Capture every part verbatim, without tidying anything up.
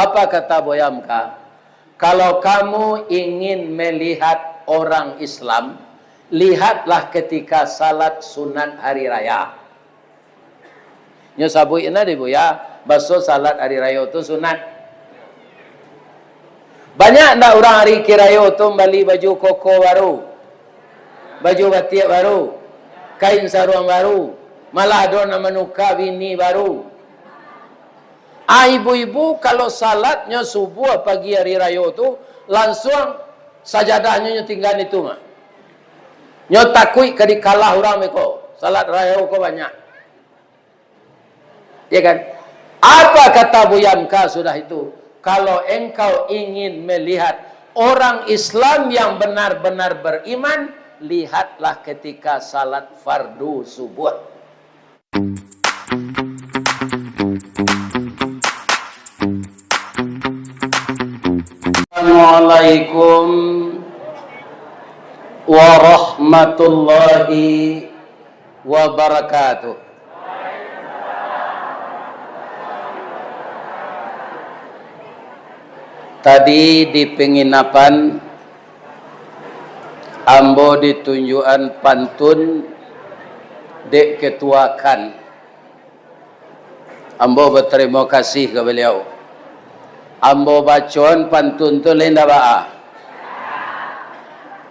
Apa kata Buya Hamka? Kalau kamu ingin melihat orang Islam, lihatlah ketika salat sunat hari raya. Nyo sabuik na di Buya, baso salat hari rayo tu sunat. Banyak ndak urang hari kirayo tu bali baju koko baru, baju batiak baru, kain saruang baru, malah ado nan manuka bini baru? Ah, ibu-ibu, kalau salatnyo subuah pagi hari rayo tu, lansuang sajadahnyo nyo tingga itu mah. Nyo takuik ka dikalah urang beko. Salat rayo ko banyak. Ya kan? Apa kata Buya Hamka sudah itu? Kalau engkau ingin melihat orang Islam yang benar-benar beriman, lihatlah ketika salat fardu subuh. Assalamualaikum warahmatullahi wabarakatuh. Tadi di penginapan, ambo ditunjuakan pantun dek ketua kan. Ambo batarimo kasih ka baliau. Ambo bacoan pantun tu lain ndak baa.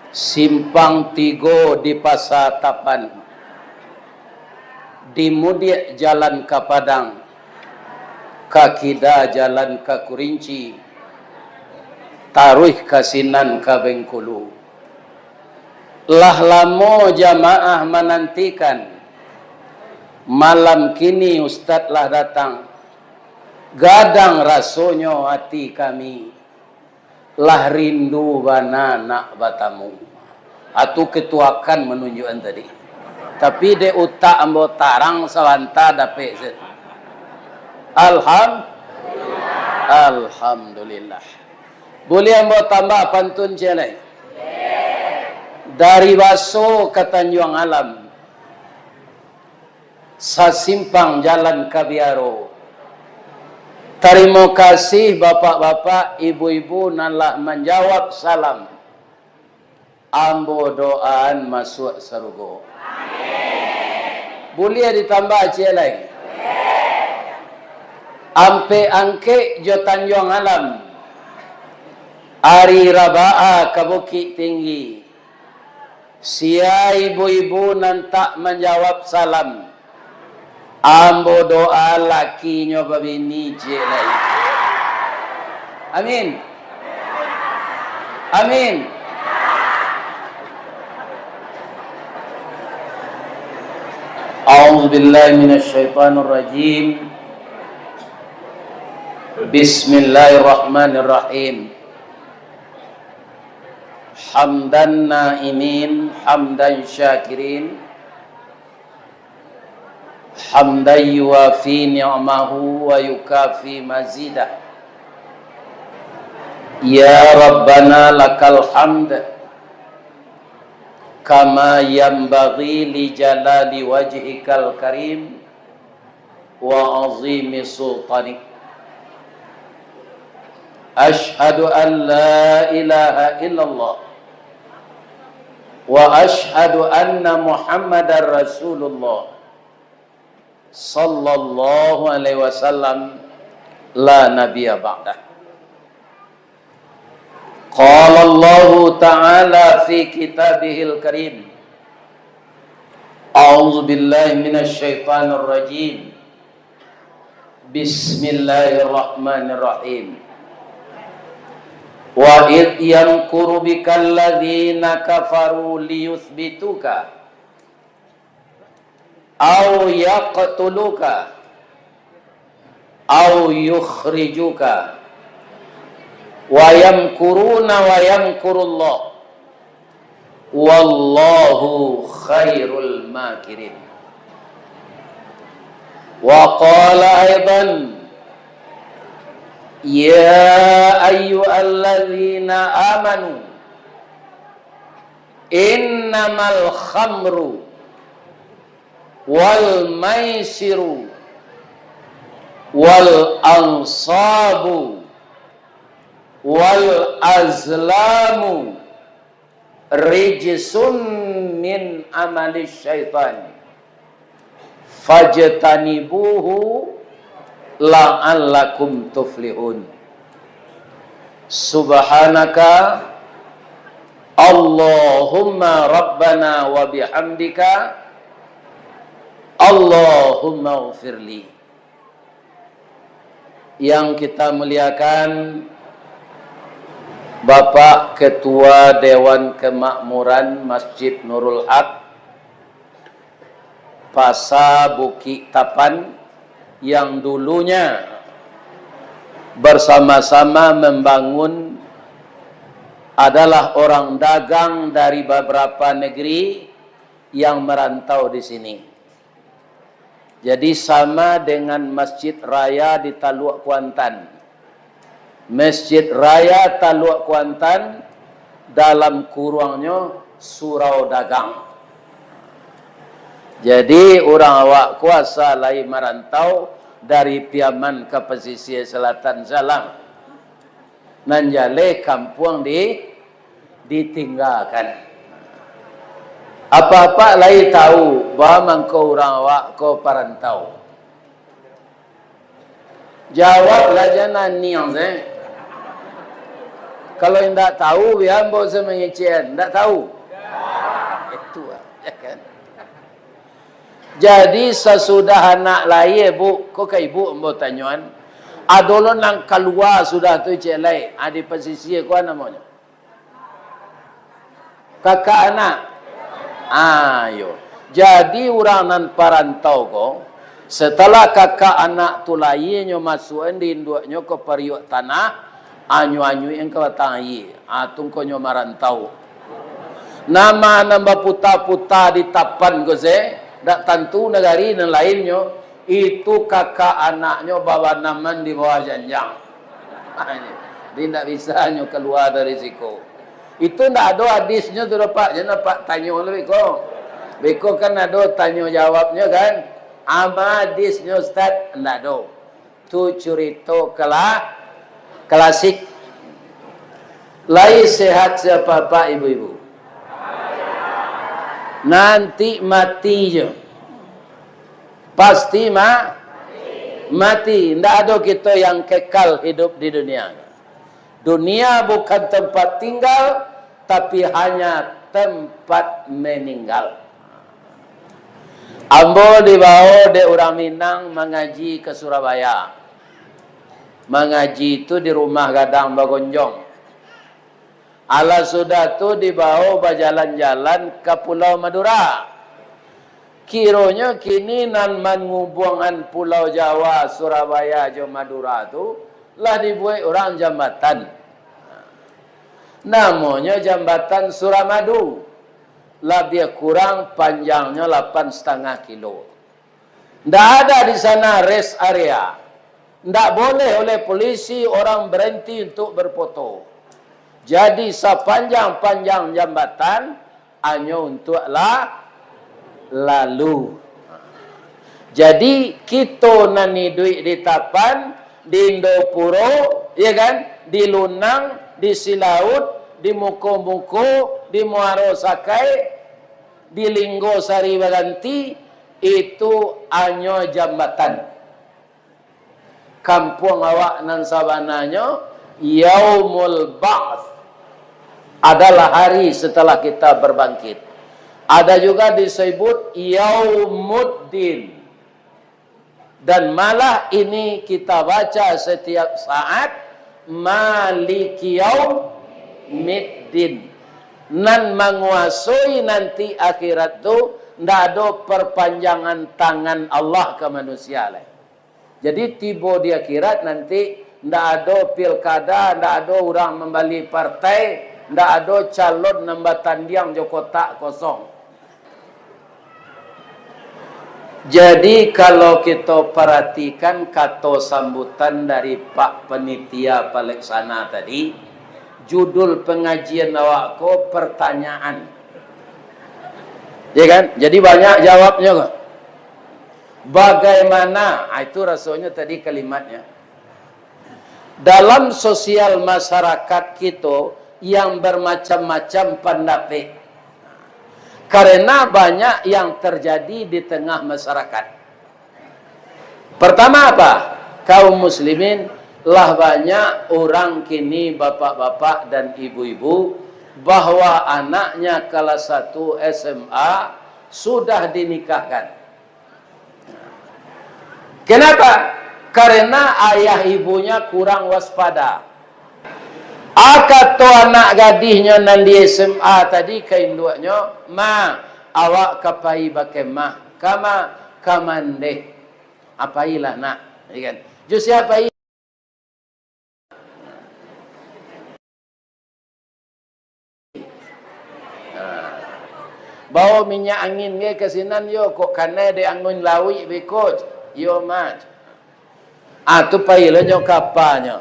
Simpang Tigo di Pasa Tapan, di Mudiak jalan ka Padang, ka kida jalan ka Kurinci, taruih ka sinan ka Bengkulu. Lah lamo jamaah manantikan, malam kini Ustad lah datang. Gadang rasonyo ati kami, lah rindu bana nak batamu. Atu ketua kan manunjuakan tadi. Tapi dek utak ambo tarang sabanta dapek se-, Alham-, Alhamdulillah. Buliah ambo tambah pantun ciek lai? Dari Baso ka Tanjuang Alam, sasimpang jalan ka Biaro. Tarimo kasih bapak-bapak, ibu-ibu nan lah manjawab salam. Ambo doaan masuak sarugo. Buliah ditambah ciek lai? Ampek Angkek jo Tanjuang Alam, ari Rabaa ka Bukik Tinggi. Sia ibu-ibu nan tak manjawab salam, ambo doa lakinyo babini ciek lai. Amin. Amin. A'udzubillahi minasyaitonirrajim. Bismillahirrahmanirrahim. Hamdan na'imin, hamdan syakirin, hamdan yuwafi ni'amahu wa yukafi mazidah. Ya Rabbana lakal hamd, kama yanbaghi li jalali wajhikal karim, wa azimi sultanik. Asyhadu an la ilaha illallah, wa asyhadu anna Muhammadar Rasulullah, sallallahu alaihi wasallam, la nabiyya ba'dah. Qala Allahu ta'ala fi kitabihil karim. A'udzu billahi minasy syaithanir rajim. Bismillahirrahmanirrahim. Wa idh yamkuru bikal ladzina kafaru liyutsbituka au yaqtuluka au yukhrijuka, wa yamkuruna wa yamkurullah, wallahu khairul makirin. Wa qala aidan, ya ayyuhalladzina amanu, innamal khamru wal maisiru wal ansabu Wal azlamu rijsun min amali syaitan, fajtanibuhu la'allakum tuflihun. Subhanaka Allahumma Rabbana wa bihamdika, Allahumma ghfirli. Yang kita muliakan Bapak Ketua Dewan Kemakmuran Masjid Nurul Haq, Pasa Bukik Tapan, yang dulunya bersama-sama membangun, adalah orang dagang dari beberapa negeri yang merantau di sini. Jadi, sama dengan Masjid Raya di Taluak Kuantan. Masjid Raya Taluak Kuantan, dalam kuruangnyo surau dagang. Jadi, urang awak ko asa lai marantau dari Piaman ka Pasisia Selatan salang. Nan jaleh kampuang di, ditinggakan. Apak-apak lai tahu, ba mangko urang awak ko parantau? Jawablah, jan naniang se. Kalau indak tahu, bia ambo se mangecek, indak tahu. Itu, ya kan? Jadi, sasudah anak lahia, Bu, ko ka ibu ambo tanyoan. Ado lo nan kalua sudah tu, cek lai. Ah, di Pasisia ko namonyo. Kakak anak. Ayo. Jadi, urang nan parantau ko, setelah kakak anak tu lahia, nyo masuakan di induaknyo ka pariuak tanah, anyo-anyo yang ka batang aia. Ah, tu ko nyo marantau. Nama nan baputa-puta di Tapan ko se, dak tantu nagari nan lainnyo, itu kakak anaknyo babanaman di bawah janjang. Jadi, ndak bisa nyo kalua dari siko. Itu ndak ado hadisnyo tu, Pak. Jan Apak tanyo lah beko. Beko kan ado tanyo jawabnyo kan. Ama hadisnyo, Ustaz? Ndak ado. Tu curito kela-, klasik. Lai sehat sia Apak, ibu-ibu? Nanti mati jo. Pasti ma-, mati. Ndak ado kito yang kekal hidup di dunia. Dunia bukan tempat tinggal, tapi hanya tempat meninggal. Ambo dibao dek urang Minang mangaji ka Surabaya. Mangaji tu di rumah gadang bagonjong. Alah sudah tu dibao bajalan-jalan ka Pulau Madura. Kironyo kini nan mangubuangan Pulau Jawa, Surabaya jo Madura tu lah dibuek urang jambatan. Namonyo Jambatan Suramadu. Labiah kurang panjangnyo lapan satangah kilo. Ndak ada di sana rest area. Ndak boleh oleh polisi orang berhenti untuk berfoto. Jadi, sapanjang-panjang jambatan, hanyo untuak la-, lalu. Jadi, kito nan iduik di Tapan, di Indopuro, ya kan, di Lunang, di Silaut, di Muko-Muko, di Muaro Sakai, di Linggo Sari Baganti, itu hanyo jambatan. Kampuang awak nan sabananyo, Yaumul Ba'ts, adalah hari setelah kita berbangkit. Ada juga disebut Yaumuddin. Dan malah ini kita baca setiap saat, Maliki Yaumiddin. Nan manguasoi nanti akhirat tu, ndak ado perpanjangan tangan Allah ka manusia lai. Jadi, tibo di akhirat nanti, ndak ado pilkada, ndak ado urang mambali partai, ndak ado calon nan batandiang jo kotak kosong. Jadi, kalau kito paratikan kato sambutan dari Pak Panitia Palaksana tadi, judul pangajian awak ko pertanyaan. Ya kan? Jadi, banyak jawabnyo ko. Bagaimana? Ah, itu rasonyo tadi kalimatnyo. Dalam sosial masyarakat kito yang bermacam-macam pandapek. Karena banyak yang terjadi di tengah masyarakat. Pertama apa? Kaum muslimin, lah banyak urang kini, bapak-bapak dan ibu-ibu, bahwa anaknya kelas satu S M A sudah dinikahkan. Kenapa? Karena ayah ibunya kurang waspada. A, kato anak gadihnyo nan di S M A tadi ka induaknyo, "Ma, awak ka pai bakemah." "Kama?" "Ka Mandeh." "A, pailah, Nak." Ya kan? "Jo sia pai?" "Bao minyak angin ge ka sinan yo, kok kanai dek angin lauik beko." "Iyo, Mak." Ah, tu pailah nyo ka apanyo.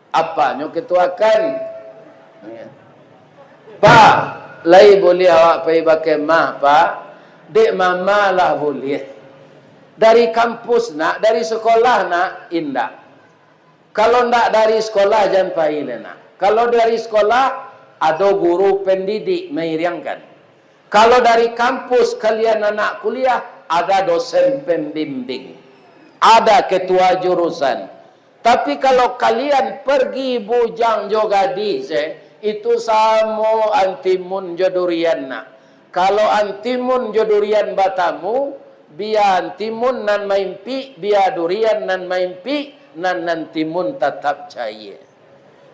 Apanyo katuakan. "Pa, lai buliah awak pai bakemah, Pa?" "Dek mama lah buliah." "Dari kampus, Nak, dari sekolah, Nak?" "Indak." "Kalau ndak dari sekolah, jan pai lai, Nak. Kalau dari sekolah, ado guru pendidik mairiangkan. Kalau dari kampus kalian anak kuliah, ada dosen pembimbing, ada ketua jurusan. Tapi kalau kalian pergi bujang jo gadih se, itu samo antimun jo durian, Nak. Kalau antimun jo durian batamu, bia antimun nan maimpik, bia durian nan maimpik, nan antimun tatap caia.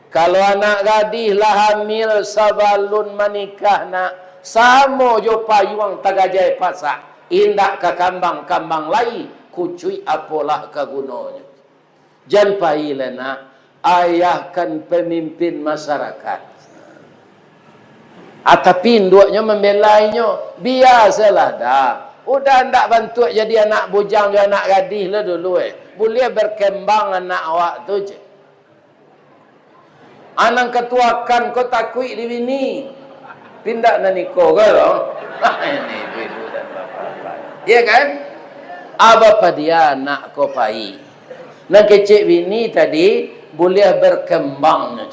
Kalau anak gadih lah hamil sabalun manikah, Nak, samo jo payuang tagajai pasak, indak ka kambang-kambang lai, kucuik apolah ka gunonyo." Jan pai lai, Nak, ayah kan pemimpin masyarakat. Ah, tapi induaknyo mambela inyo, "Biasalah dah. Udah ndak bantuak jadi anak bujang jo anak gadih lo dulu, eh. Buliah berkembang anak awak tu je." Anang katuakan ko takuik di bini. Pindah nan iko ko lo. Ini ibu-ibu dan bapak-bapak. Iya kan? Aba padia anak ko pai. Nan kecek bini tadi, buliah berkembang nyo.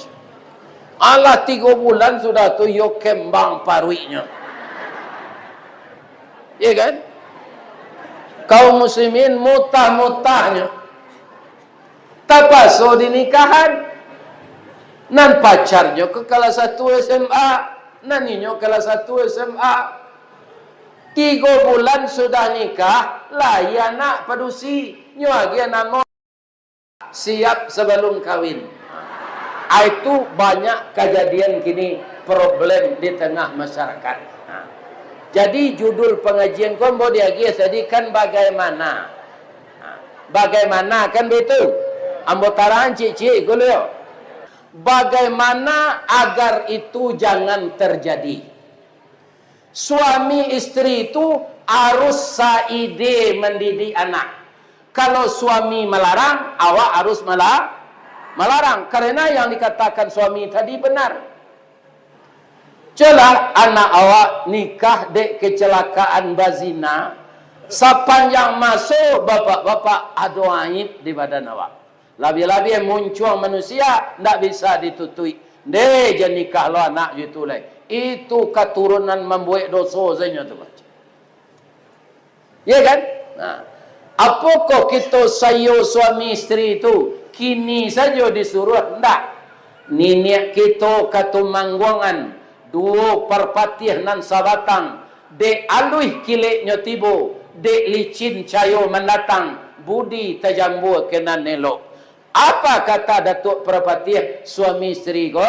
Alah tigo bulan sudah tu, iyo kembang paruiknyo. Iya kan? Kaum muslimin mutah-mutahnyo. Tapaso dinikahan. Nan pacarnyo ka kelas satu S M A, nan inyo kelas satu S M A. Tigo bulan sudah nikah, lahia anak padusi. Nyo agiah namo siap sabalum kawin. Ah, itu banyak kajadian kini, problem di tengah masyarakat. Nah, jadi judul pangajian ko ambo diagiah tadi kan bagaimana. Nah, bagaimana kan baitu? Ambo tarang ciek-ciek ko lo yo. Bagaimana agar itu jangan terjadi? Suami isteri tu harus saide mandidik anak. Kalau suami malarang, awak harus mala-, malarang. Karena yang dikatakan suami tadi benar. Colah anak awak nikah dek kecelakaan bazina, sapanjang maso bapak-bapak ado aib di badan awak. Labiah-labiah muncuang manusia, ndak bisa ditutuik. Ndeh, jan nikah lo anak jo itu lai. Itu katurunan mambuek doso sajo tu. Ya kan? Nah, apokoh kito saiyo suami isteri tu, kini sajo disuruah? Ndak. Niniak kito Katumangguangan, duo Parpatiah nan sabatang, dek aluih kileknyo tibo, dek licin cayo mandatang, budi tajambuakan nan elok. Apa kata Datuak Parpatiah suami isteri ko?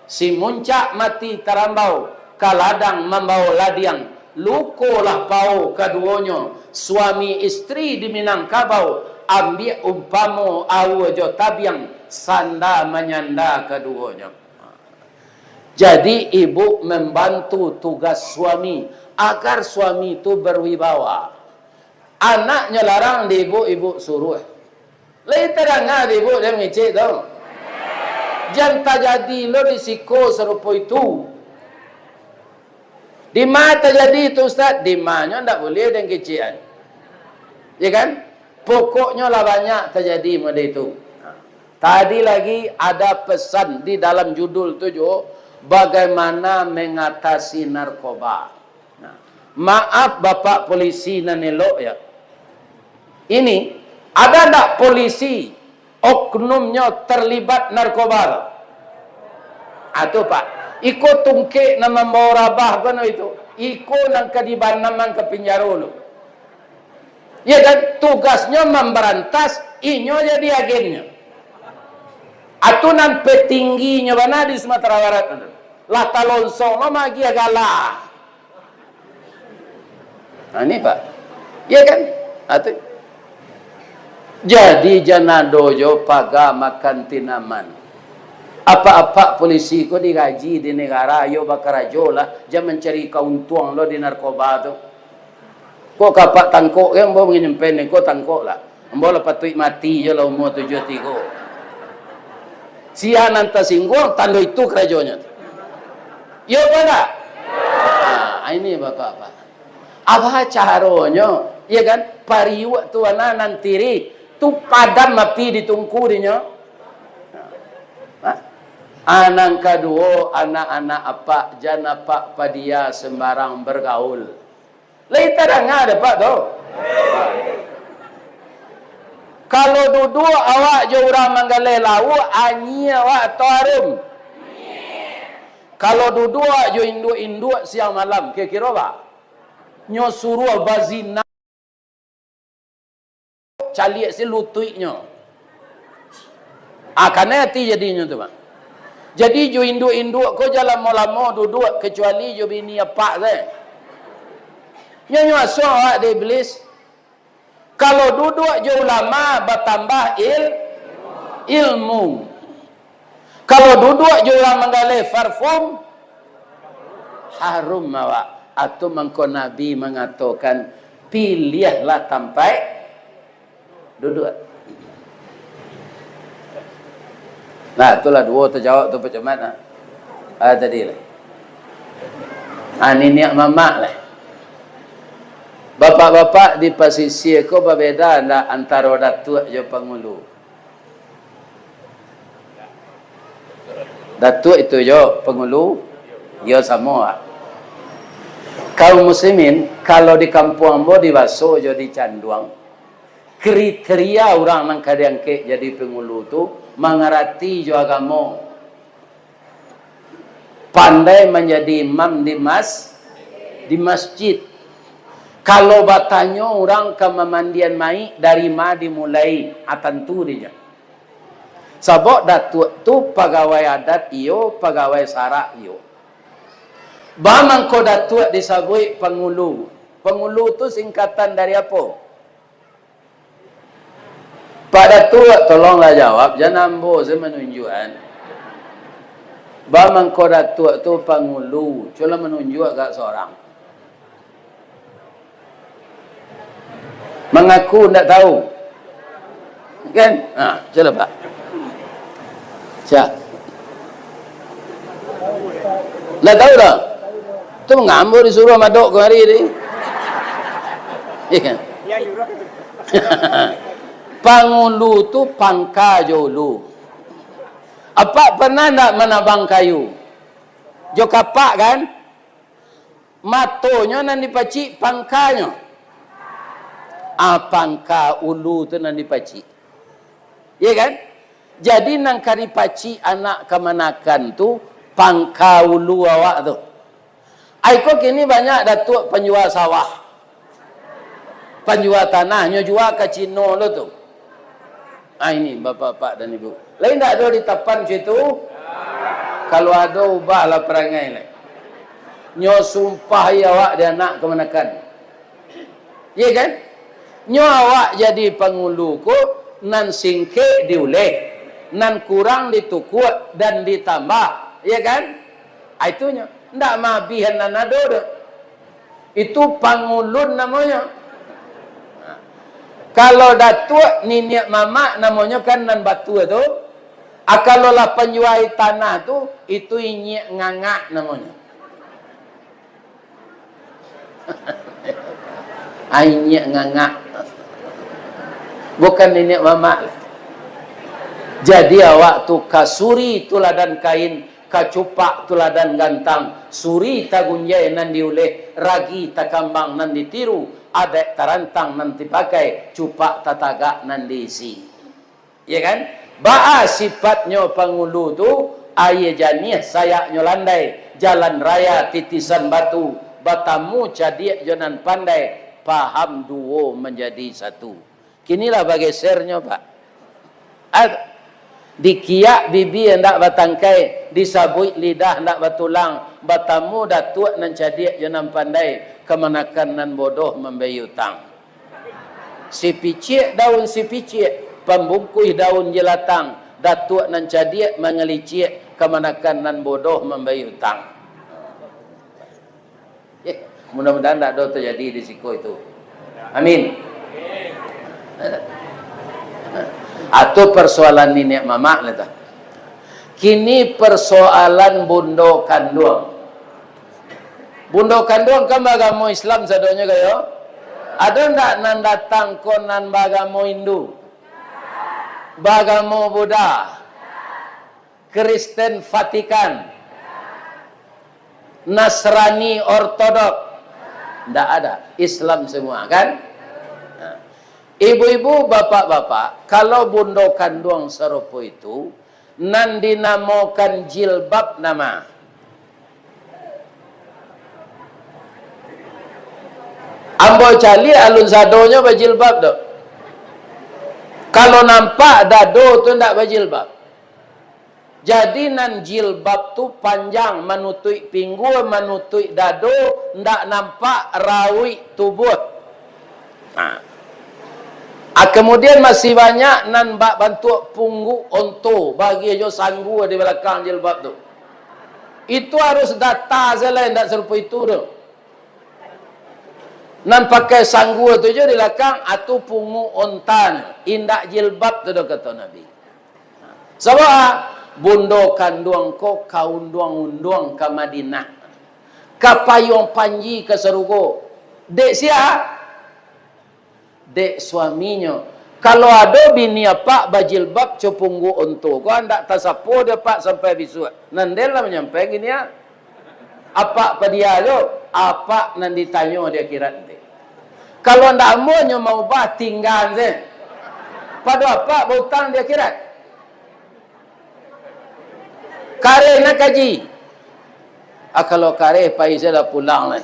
Simuncak mati tarambau, ka ladang mambao ladiang, luko lah pao kaduonyo, suami isteri di Minangkabau, ambiak umpamo aua jo tabiang, sanda manyanda kaduonyo. Jadi, ibu membantu tugas suami, agar suami tu berwibawa. Anaknyo larang di ibu, ibu suruah. Lai tadanga di ibu dek mangecek tu? Jan tajadi lo di siko sarupo itu. Di ma tajadi tu, Ustaz? Di manyo ndak buliah dek kecekan. Ya kan? Pokoknyo lah banyak tajadi model itu. Tadi lagi ada pesan di dalam judul tu juo, bagaimana mengatasi narkoba. Nah, maaf Bapak polisi nan elok ya. Ini, ada ndak polisi oknumnyo terlibat narkoba tu? Ah, tu, Pak. Iko tungkek nan mambawa rabah ko no itu. Iko nan ka dibanamkan ka pinjaro tu. Ya kan? Tugasnyo mambarantas, inyo jadi agennyo. Atu nan petingginyo bana di Sumatera Barat tu. Lah talonsong lo magiah galah. Nah, ni, Pak. Ya kan? Atu. Jadi, jan ado jo paga makan tinaman. Apak-apak polisi ko digaji di negara, yo bakarajo lah, jan mancari kauntuang lo di narkoba tu. Kok kapak tangkok kan, ambo manyampai ko tangkok lah. Ambo lah patuik mati jo lah umua tujuah tigo. Sia nan tasingguang, tando itu karajonyo. Iyo apa ndak? Nah, ini bapak-bapak. Apa caronyo? Iya kan? Pariuak tu ana nan tirih, tu padam api di tungku dinyo. Hah? Ah, nan kaduo, anak-anak apak, jan apak padia sembarang bergaul. Lai tadanga dek apak tu? Kalau duduak awak jo urang manggaleh lauak, anyia awak atau arum? Kalau duduak jo induak-induak siang malam, kiro-kiro ba? Nyo suruah bazina. Caliak si lutuiknyo. Ah, kanai ati jadinyo tu, Pak. Jadi, jo induak-induak ko jan lamo-lamo duduak, kecuali jo bini apak se. Nyo, nyo asuah awak dek iblis. Kalau duduak jo ulama, batambah il-, ilmu. Kalau duduak jo urang manggaleh parfum, harum awak. Atu mangko Nabi mangatokan, piliahlah tampaik duduak. Nah, itulah duo tajawab tu, Pak Camat, nah. Ah, tadi lah. Ah, niniak mamak lah. Bapak-bapak di pasisia ko babeda ndak antaro datuak jo pangulu? Datuak itu jo pangulu, yo samo lah. Kaum muslimin, kalau di kampuang ambo dibaso jo dicanduang, kriteria urang nan ka diangkek jadi pangulu tu mangarati jo agamo. Pandai manjadi imam di mas-, di masjid. Kalau batanyo urang ka mamandian mayik, dari ma dimulai? Ah, tantu dinyo. Sabab datuak tu pagawai adat iyo, pagawai sarak iyo. Ba mangko datuak disabuik pangulu. Pangulu tu singkatan dari apo? Pak Datuak, tolonglah jawab, jan ambo se manunjuakan. Ba mangko Datuak tu pangulu, cubolah manunjuak agak sorang. Mangaku ndak tahu. Kan? Ha, cubolah, Pak. Siap. Lah tahu dah. Tu mangko ambo disuruah madok kamari tadi. Iya kan? Pangulu tu pangka jo ulu. Apak pernah ndak manabang kayu? Jo kapak kan? Matonyo nan dipacik, pangkanyo. Ah, pangka ulu tu nan dipacik. Iya kan? Jadi, nan ka dipacik anak kamanakan tu, pangka ulu awak tu. Ai ko kini banyak datuak panjua sawah, panjua tanah, nyo jua ka Cino lo tu. Ah, ini, bapak-bapak dan ibu. Lai ndak ado ditapan situ? Kalau ado, ubahlah parangai lai. Nyo sumpahi awak di anak kamanakan. Iya kan? Nyo awak jadi pangulu ko, nan singkek diuleh, nan kurang ditukuak dan ditambah. Iya kan? Ah, itunyo. Ndak maabihan nan ado doh. Itu pangulun namonyo. Kalau datuak niniak mamak namonyo kan nan batua tu. Ah, kalau lah panjuai tanah tu, itu inyiak ngangak namonyo. Ah, inyiak ngangak. Bukan niniak mamak lah. Jadi awak tu ka suri tuladan kain, ka cupak tuladan gantang, suri tagunjai nan diuleh, ragi takambang nan ditiru, adaik tarantang nan dipakai, cupak tatagak nan diisi. Ya kan? Baa sipatnyo pangulu tu, aia janiah sayaknyo landai, jalan raya titisan batu, batamu cadiak jo nan pandai, paham duo manjadi satu. Kini lah bagesernyo, Pak. Ad-, dikiak bibia ndak batangkai, disabuik lidah ndak batulang, batamu datuak nan cadiak jo nan pandai, kamanakan nan bodoh mambayia utang. Sipiciak daun sipiciak, pambungkuih daun jelatang, datuak nan cadiak mangaliciak, kamanakan nan bodoh mambayia utang. Eh, mudah-mudahan ndak ado terjadi di siko itu. Amin. Atau persoalan niniak mamak lah tu. Kini persoalan bundo kanduang. Bundo kanduang kan bagamo Islam sadonyo kayo? Ado ndak nan datang ko nan bagamo Hindu? Bagamo Buddha? Kristen Vatikan, Nasrani Ortodok, ndak ada. Islam semua, kan? Nah. Ibu-ibu, bapak-bapak, kalau bundo kanduang sarupo itu, nan dinamokan jilbab nama. Ambo caliak alun sadonyo bajilbab tu. Kalau nampak dado tu ndak bajilbab. Jadi, nan jilbab tu panjang, manutuik pinggua, manutuik dado, ndak nampak rauik tubuah. Ha. Ah, kemudian masih banyak nan bak bantuak pungguk onto, bagi jo sanggua di balakang jilbab tu. Itu harus data sajo lai, ndak sarupo itu tu. Nan pakai sanggua tu jo di balakang, atu pungguk onta, indak jilbab tu doh, kato Nabi. Sabab bundo kanduang ko ka unduang-unduang ka Madinah, ka payuang panji ka sarugo. Dek sia? Dek suaminyo. Kalau ado bini apak bajilbab co pungguk onto ko, andak tasapo dek apak sampai bisuak. Nan den lah manyampai kini ah. Apak padia jo, apak nan ditanyo di akhirat nanti. Kalau ndak amuahnyo maubah, tinggaan se. Pado apak bautang di akhirat. Kareh nak kaji. Ah, kalau kareh, pai sajolah pulang lai.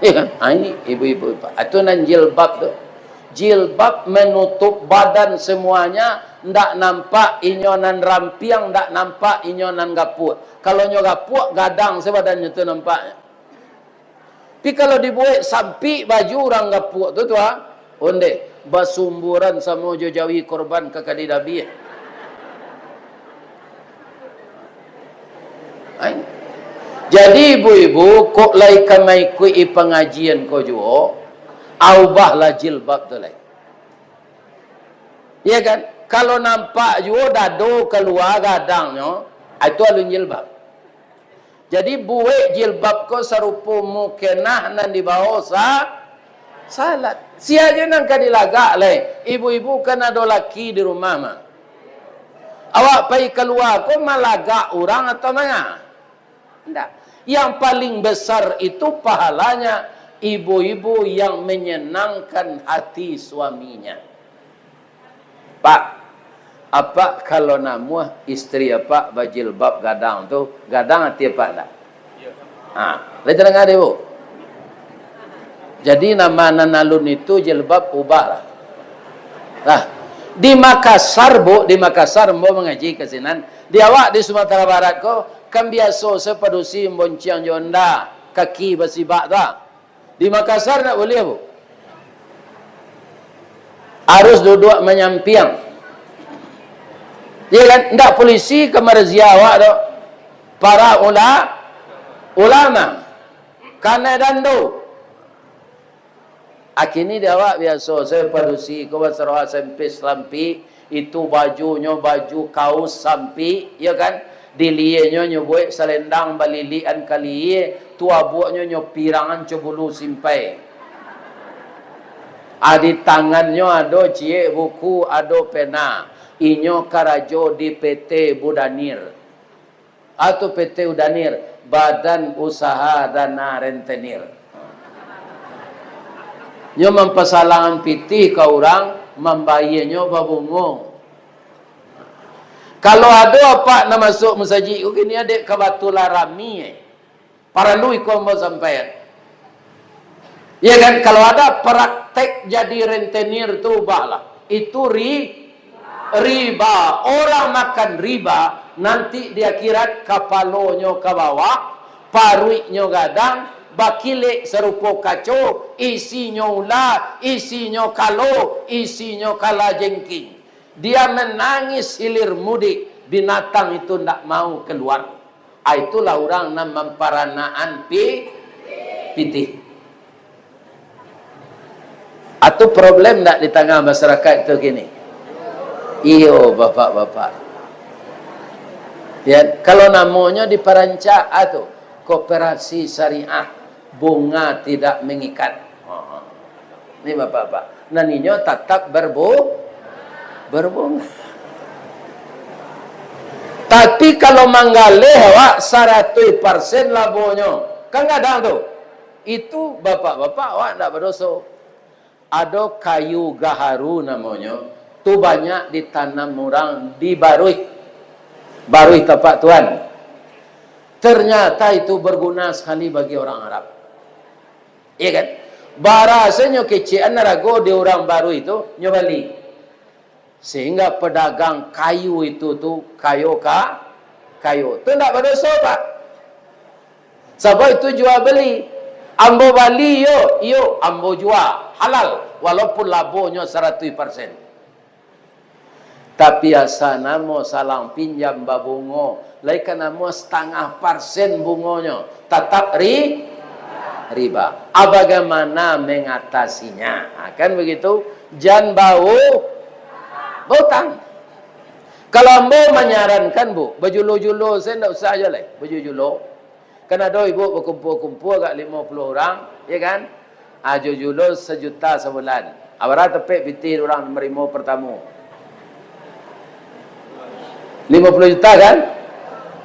Iya kan? Ah, ini ibu-ibu, Pak. Ah, tu nan jilbab tu. Jilbab menutup badan semuanya, ndak nampak inyo nan rampiang, ndak nampak inyo nan gapuak. Kalau nyo gapuak, gadang se badannyo tu nampak. Tapi kalau dibuek sampik baju urang gapuak tu, tu, ah, ondeh, basumburan samo jo jawi korban ka kali dabiah. Ai. Jadi, ibu-ibu, kok lai ka maikuik-i pangajian ko juo, aubahlah jilbab tu lai. Iya kan? Kalau nampak juo dado kalua gadangnyo, ah, itu alun jilbab. Jadi, buek jilbab ko sarupo mukenah nan dibawo sa-, salat. Sia jo nan ka dilagak lai? Ibu-ibu kan ado laki di rumah mah. Awak pai kalua ko malagak urang atau manga? Ndak. Yang paling besar itu pahalanya ibu-ibu yang menyenangkan hati suaminya. Pak, apak kalau namuah istri apak bajilbab gadang tu, gadang ati apak ndak? Ha, lai tadanga dek ibu? Jadi nama nan alun itu jilbab ubahlah. Lah, di Makassar, Bu, di Makassar ambo mangaji ka sinan. Di awak di Sumatera Barat ko, kan biaso se padusi bonciang jo onda, kaki basibak tu ah. Di Makassar ndak buliah, Bu. Harus duduak manyampiang. Iya kan? Ndak polisi ka marazia awak tu. Para ula-, ulama. Kanai dando. Akini di awak biaso, se padusi ko basaroha sempis lampik, itu bajunyo baju kaus sampik, iyo kan? Di lienyo nyo buek salendang balilikan ka lie, tu abuaknyo nyo pirangan co bulu simpai. Ah, di tangannyo ado ciek buku, ado pena. Inyo karajo di P T Budanir. Atau P T Udanir, Badan Usaha Dana Rentenir. Nyo mampasalangan pitih ka urang, mambayianyo babungo. Kalau ado apak nan masuak masajik ko kini, dek kabatulan rami, eh. Paralu iko ambo sampaian. Ya kan, kalau ada praktek jadi rentenir tu, ubahlah. Itu ri-, riba. Orang makan riba, nanti di akhirat kapalonyo ka bawah, paruiknyo gadang, bakilek sarupo kaco, isinyo ula, isinyo kalo, isinyo kalajengking. Dia menangis hilir mudik, binatang itu ndak mau keluar. Ah, itulah urang nan mamparanaan pi-, pitih. Atu problem ndak di tangah masyarakat tu kini? Iyo, bapak-bapak. Ya, kalau namonyo diparancak, ah, tu, koperasi syariah, bunga tidak mengikat. Ha. Ni bapak-bapak. Nan inyo tatap berbu-, berbunga. Tapi kalau manggaleh awak saratuih parsen labonyo, kan gadang tu. Itu bapak-bapak awak ndak badoso. Ado kayu gaharu namonyo, tu banyak ditanam urang di baruih. Baruih tapak tuan. Ternyata itu berguna sekali bagi orang Arab. Iya kan? Barasanyo kecek an arago di urang baruih tu, nyo bali. Sehingga pedagang kayu itu tu kayo ka-, kayo. Tu ndak badoso, Pak. Sabab itu jual beli. Ambo bali, yo, iyo, ambo jua. Halal. Walaupun labonyo saratuih parsen. Tapi asa namo salang pinjam babungo, lai ka namo satangah parsen bungonyo, tatap ri-, riba. A, bagaimana mengatasinya? Ha, kan begitu? Jan bau-, bautang. Kalau ambo manyarankan, Bu, bajulo-julo, saya ndak usah aja lai, bajulo-julo. Kan ado ibu bakumpua-kumpua agak limo puluah urang, ya kan? Ajo julo sajuta sabulan. Abara tepek pitih urang marimo partamu? Limo puluah juta kan?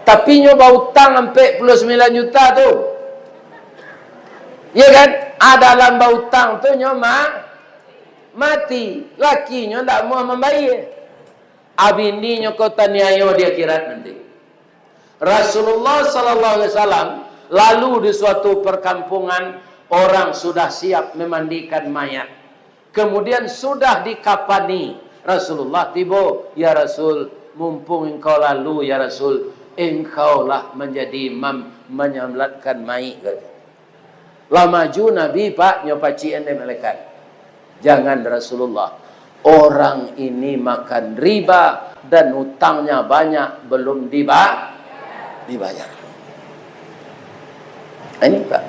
Tapi nyo bautang ampek puluah sambilan juta tu. Ya kan? A, dalam bautang tu nyo ma-, mati. Lakinyo ndak amuah mambayia. A, bininyo ko taniayo di akhirat nanti. Rasulullah sallallahu alaihi wasallam lalu di suatu perkampungan, orang sudah siap memandikan mayat. Kemudian sudah dikapani, Rasulullah tibo, "Ya Rasul, mumpung engkau lalu, ya Rasul, engkaulah menjadi imam menyalatkan mayit," kata. Lah maju Nabi, Pak, nyo pacikan dek malaikat. Jangan, Rasulullah. Orang ini makan riba dan utangnya banyak, belum diba-, dibayar. Ini, Pak.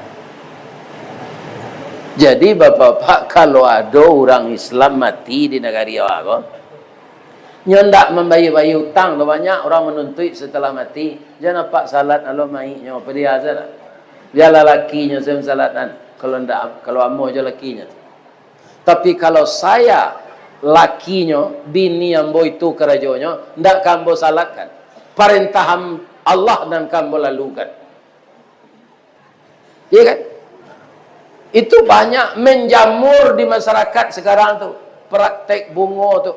Jadi, Bapak-bapak, kalau ado urang Islam mati di nagari awak ko, nyo ndak mambayia-bayia utang tu, banyak urang manuntuik setelah mati, jan apak salat alo mayiknyo, padiah sajolah. Biarlah lakinyo sajo salatkan, kalau ndak, kalau amuah jo lakinyo. Tapi kalau saya lakinyo, bini ambo itu karajonyo, ndak ka ambo salatkan. Parentah am-, Allah nan ka ambo lalukan. Iya kan? Itu banyak menjamur di masyarakat sekarang tu, praktek bungo tu.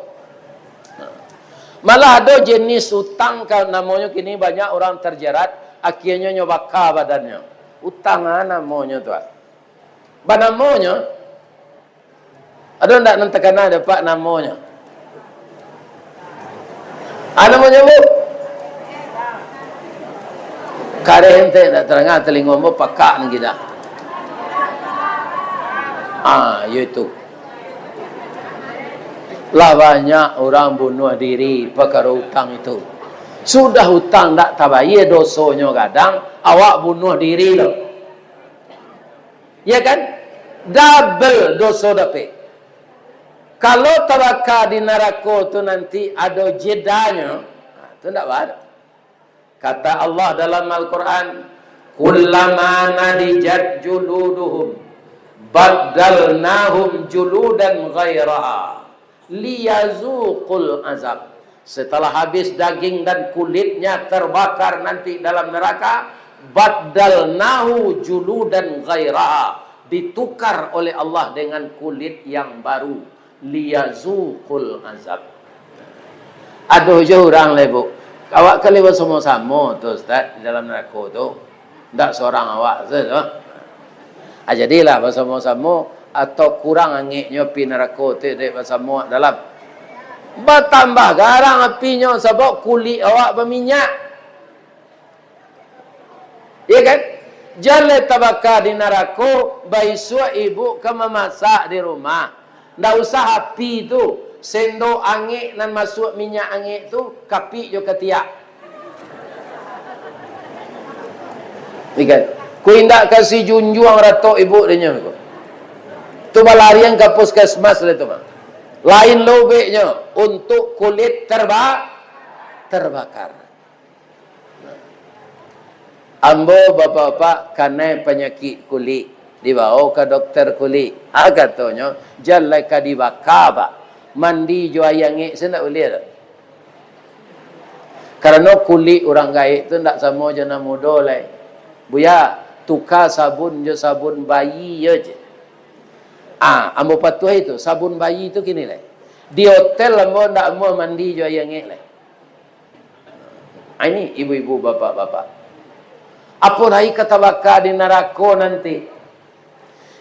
Malah ado jenis utang ka namonyo kini banyak urang terjerat, akhirnyo nyo baka badannyo. Utang a namonyo tu a. Banamonyo, ado ndak nan takana dek Apak namonyo? A namonyo, Bu? Kareh ente ndak tadanga talingo ambo, pakak nan kida. A, iyo itu. Lah banyak urang bunuah diri pakaro utang itu. Sudah utang ndak tabayia, dosonyo gadang, awak bunuah diri lo. Ya kan? Double doso dapek. Kalau tabaka di narako tu nanti ado jedanyo, ha, tu ndak baa. Kata Allah dalam Al-Quran, "Kullama nadijat juluduhum, baddalnahum juludan ghairaha, liyazuqul azab." Setelah habis daging dan kulitnya terbakar nanti dalam neraka, "Baddalnahu juludan ghairaha," ditukar oleh Allah dengan kulit yang baru, "liyazuqul azab." Aduh, jo urang lai, Bu. Awak kali basamo-samo tu, Ustaz, di dalam neraka tu. Ndak sorang awak se tu. Ah, jadilah basamo-samo, atau kurang angeknyo api narako tu dek basamo awak dalam. Batambah garang apinyo sabab kulik awak baminyak. Iya kan? Jan lai tabaka di narako, baisuak ibu ka mamasak di rumah. Ndak usah api tu, sendok angek nan masuak minyak angek tu, kapik jo katiak. Ikan. Ku indak kasi junjuang ratok ibu dinyo ko. Tu balarian ka puskesmas lah tu mah. Lain lobeknyo, untuk kulit terba-, terbakar. Ambo bapak-bapak kanai panyakik kulik, dibawo ka dokter kulik. Ha, katonyo, jan lai ka dibaka, Pak. Mandi jo aia angek se ndak buliah doh. Karano kulik urang gaek tu ndak samo jo nan mudo lai. Buya, tuka sabun jo sabun bayi yo je. Ah, ambo patuahi tu, sabun bayi tu kini lai. Di hotel ambo ndak amuah mandi jo aia angek lai. Ah, ini ibu-ibu, bapak-bapak. Apo lai ka tabaka di narako nanti.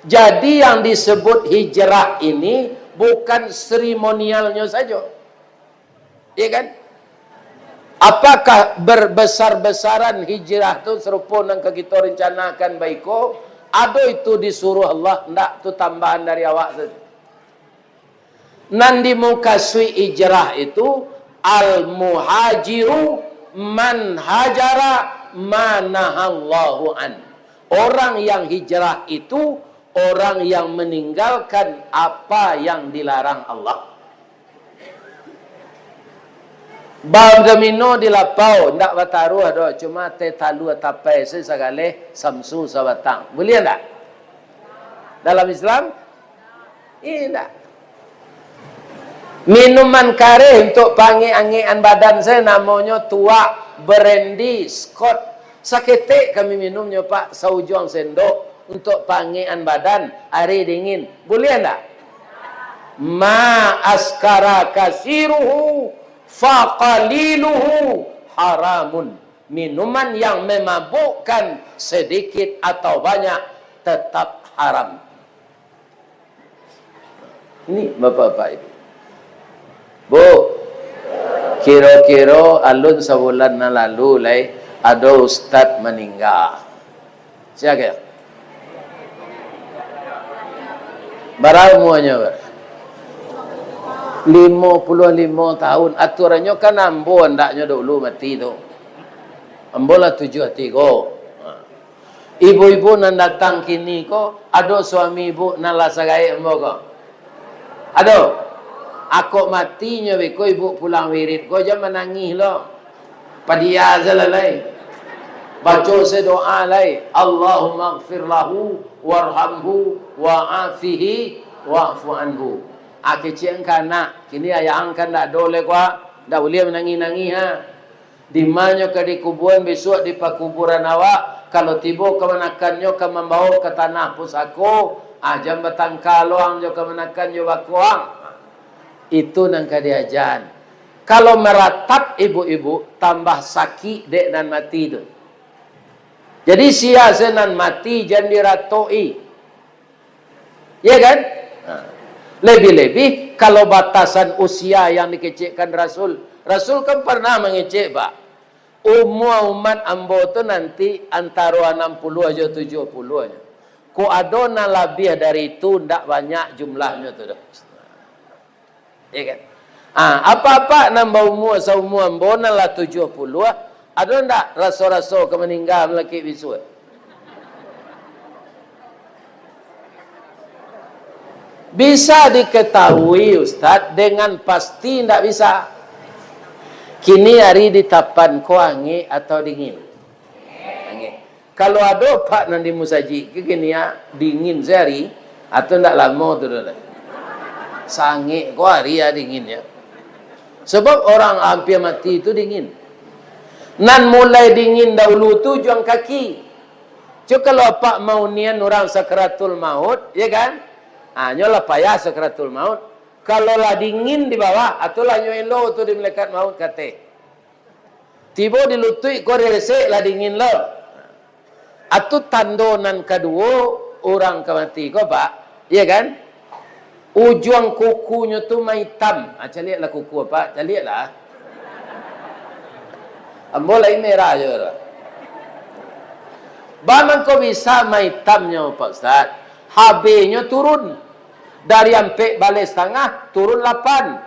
Jadi, yang disebut hijrah ini bukan seremonialnyo sajo. Iya kan? Apakah berbesar-besaran hijrah tu sarupo nan ka kito rencanakan baiko? Ado itu disuruh Allah, ndak, tu tambahan dari awak sajo. Nan dimukasuik hijrah itu, al-muhajiru man hajara ma nahallahu an. Orang yang hijrah itu, orang yang meninggalkan apa yang dilarang Allah. Badomino di lapau, ndak bataruah doh, cuma teh talua tapai se sagaleh, samsu sabatang. Buliah ndak? Dalam Islam? Indak. Minuman kareh untuak paangek-angekan badan se namonyo tuak, brandy, Scott. Saketek kami minumnyo, Pak, saujuang sendok untuak paangekan badan, ari dingin. Buliah ndak? Ma askara kasiruhu faqaliluhu haramun. Minuman yang memabukkan sedikit atau banyak tetap haram. Ini bapak-bapak ibu. Bu, kiro-kiro alun sabulan nan lalu lai, ado ustad maningga. Sia ko? Bara umuanyo, Pak? Limo puluah limo tahun. Aturannyo kan ambo andaknyo dulu mati tu. Ambo lah tujuah tigo. Ha. Ibu-ibu nan datang kini ko, ado suami ibu nan lah sagaek ambo ko? Ado? Akok matinyo beko ibu pulang wirid ko, jan manangih lo. Padia salah lai. Baco se doa lai. Allahumma gfir lahu warhamhu wa'afihi wa'fu anhu. Ah, kecek angka anak. Kini ayah angka ndak ado lai ko, ah. Ndak buliah manangih-nangih, ha. Dimanyo ka dikubuan bisuak di pakuburan awak, kalau tibo kamanakannyo ka mambawo ka tanah pusako, ah, jan batangka lo ang jo kamanakan jo bako ang. Itu nan ka diajan. Kalau maratap ibu-ibu, tambah sakik dek nan mati tu. Jadi sia se nan mati jan diratoki. Ya kan? Nah, lebih-lebih kalau batasan usia yang dikecekkan Rasul. Rasul kan pernah mengecek, Pak. Umua umat ambo tu nanti antaro anam puluah jo tujuah puluah nyo. Kok ado nan labiah dari itu, ndak banyak jumlahnyo tu doh. Ya kan? Ah, apak-apak nan baumua saumua ambo nan lah tujuah puluah, ado ndak raso-raso ka maningga malakik bisuak? Bisa diketahui, Ustaz, dengan pasti ndak bisa. Kini ari di Tapan ko angek atau dingin? Angek. Kalau ado, Pak, nan di musajik ko kini, ah, dingin se ari, atau ndak lamo tu doh. Sangek ko ari, ah, dingin, ya. Sebab orang ampia mati tu dingin. Nan mulai dingin dahulu tu ujuang kaki. Cuma kalau apak maunian urang sakaratul maut, ya kan? Ah, nyo lah payah sakaratul maut. Kalau lah dingin di bawah, atulah nyo elo tu di malaikat maut kateh. Tibo di lutuik ko resek lah dingin lo. Atu tando nan kaduo, urang ka mati ko, Pak. Iya kan? Ujuang kukunyo tu maitam. Ah, caliaklah kuku, Pak. Caliaklah. Ambo lai merah jo lah. Ba mangko bisa maitamnyo, Pak Ustaz? H B-nyo turun. Dari ampek baleh satangah, turun lapan.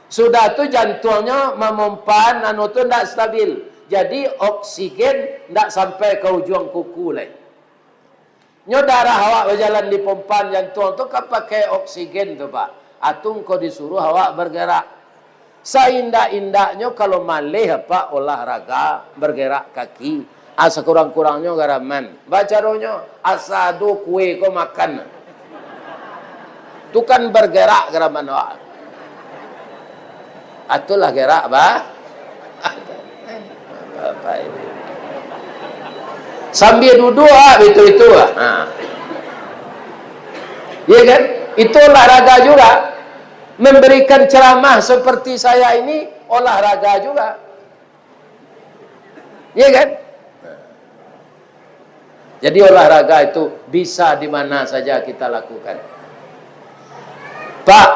Sudah tu jantuangnyo mamompa anu tu ndak stabil. Jadi oksigen ndak sampai ka ujuang kuku lai. Nyo darah awak bajalan di pompa jantuang tu kan pakai oksigen tu, Pak. Atun ko disuruh awak bergerak. Saindak-indaknyo kalau maleh apak olahraga, bergerak kaki. Ah, sakurang-kurangnyo garaman. Bacaronyo, asa ado kue ko makan. Tu kan bergerak garaman awak. Atulah gerak, bah. Bapak ini. Sambil duduk, ah, itu-itu, ah. Ha. Ya kan? Itu olahraga juga. Memberikan ceramah seperti saya ini olahraga juga. Iya kan? Jadi olahraga itu bisa di mana saja kita lakukan. Pak,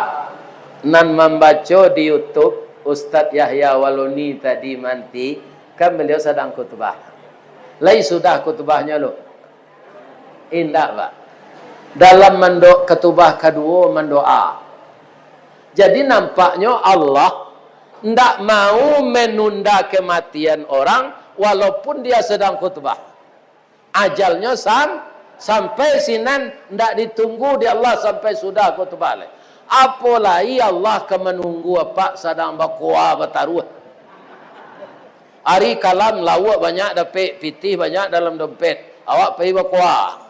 nan mambaco di YouTube, Ustadz Yahya Waloni tadi manti, kan beliau sadang khutbah. Lai sudah khutbahnyo lo? Indak, Pak. Dalam mando-, khutbah kaduo mandoa. Jadi nampaknyo Allah ndak mau menunda kematian orang walaupun dia sedang khutbah. Ajalnyo sam-, sampai sinan ndak ditunggu di Allah sampai sudah khutbah lai. Apo lai Allah ka manunggu apak sadang bakoa bataruah. Ari kalam lauak banyak dapek, pitih banyak dalam dompet. Awak pai bakoa.